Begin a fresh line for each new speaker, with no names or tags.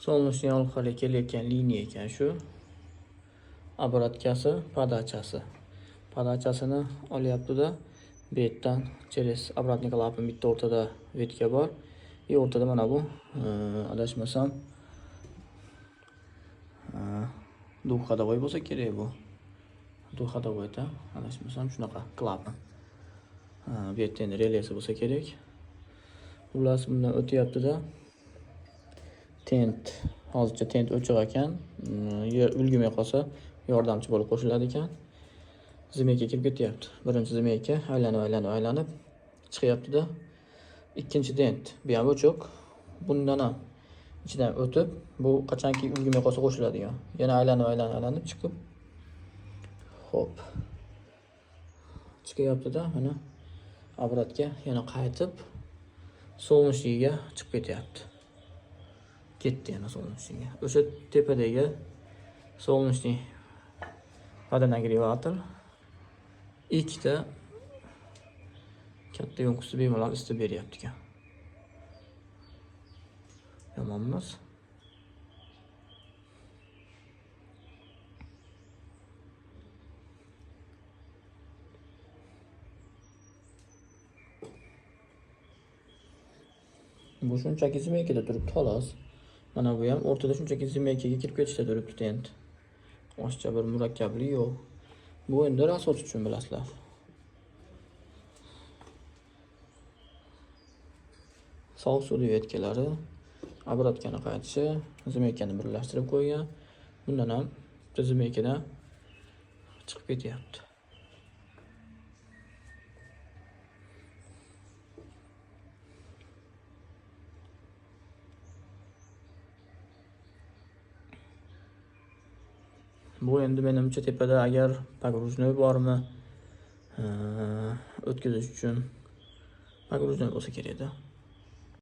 Солнечный orqali kelayotgan liniya ekan shu. Обраткasi, podachasi. Podachasini olyapti-da, bu yerdan через обратный клапан bitta o'rtada ветка bor. И o'rtada mana bu, adashmasam, двухходовой bo'lsa kerak bu. Двухходовой-da, adashmasam shunaqa klapan. Bu yerda endi relesi bo'lsa kerak. Xullas, bundan o'tyapti-da. Tent, hozircha tent o'chiq ekan. Yer ulgumay qolsa yordamchi bo'lib qo'shiladi ekan. Zimeyka kirib ketyapti. Birinchi zimeyka aylanib, aylanib, aylanib chiqyapti-da. Ikkinchi tent, bu ham o'chiq. Bundan ham ichidan o'tib, bu qachonki ulgumay qolsa qo'shiladigan. Yana aylanib, aylanib, aylanib chiqib, xo'p. Chiqyapti-da, mana обратga yana qaytib солнечныйga chiqib ketyapti. Ketdi yana солнечныйga. O'sha tepadagi солнечный водонагреватель ikkita katta yonkusni bemalol isitib beryapti ekan. Yomon emas. Bu shunchaki zimeykada turibdi xolos. Mana bu ham o'rtada shunchaki zimeykaga kirib ketishda turibdi tent. Boshqa bir murakkablik yo'q. Bu endi rasot uchun bilasizlar. Sovuq suv vetkalari, обраткani qaytishi, zimeykani birlashtirib qo'ygan. Bundan ham bitta zimeykadan chiqib ketyapti. Bu endi menimcha tepada agar погружной bormi, o'tkazish uchun погружной bo'lsa kerak-da.